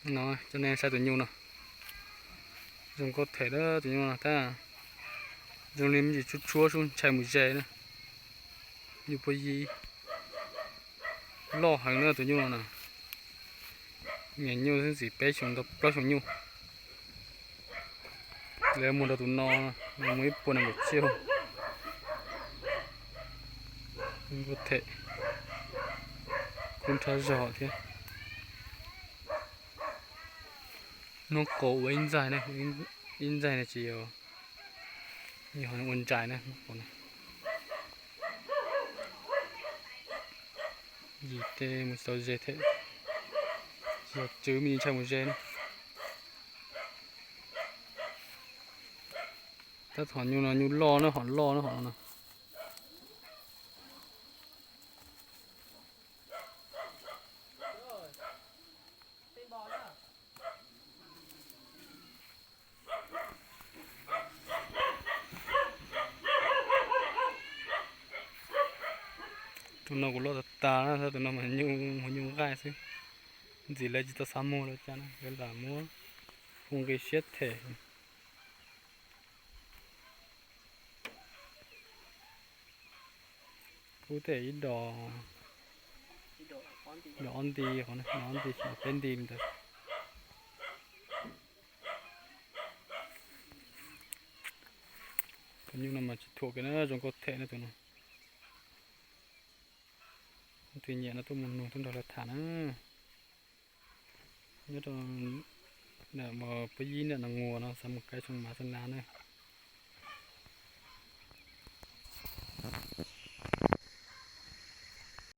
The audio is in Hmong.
No, coj nej saib tus nyuj no. Zoo nkauj them tus nyuj no tab, zoo li me ntsis tshuab tshuab sub ntshai mus ze na. Nyuj puag yib loj heev na tus nyuj no na. Niam nyuj xwb ntxim peb xyoo tau plaub xyoo nyuj. Lawv muag rau tus no, muag ib puas nees nkaum tsiaj. Nkauj them, kub nrhab zog thiab. Hnub qaub ua ib ntxaig, ib ntxaig no tsis yog, yog ua ntsais na. Yim tej mus tau ze thiab, tsis yog tswv me ntsis ntshai mus ze na. Tab tom nyuj no nyuj loj na, hom loj na hom no. Tus no kuv loj tas tas na, tus no mas nyuj, nyuj nqaij xwb. Ntxim lawv tsis tau xav muag los cas na, lawv lam muab hu nqi siab them. Kub them ib dos, dos ob nti, qhov no ob nti, peb nti li ntawd. Tus nyuj no mas tsis thuam kiag na, zoo nkauj them na tus no. Leej twg nyiam no tuaj mus nug tuaj nrog lawv tham na. Nyob rau puag yib ntawm no, nus no xav mus kav xyoo mav xyoo nas na.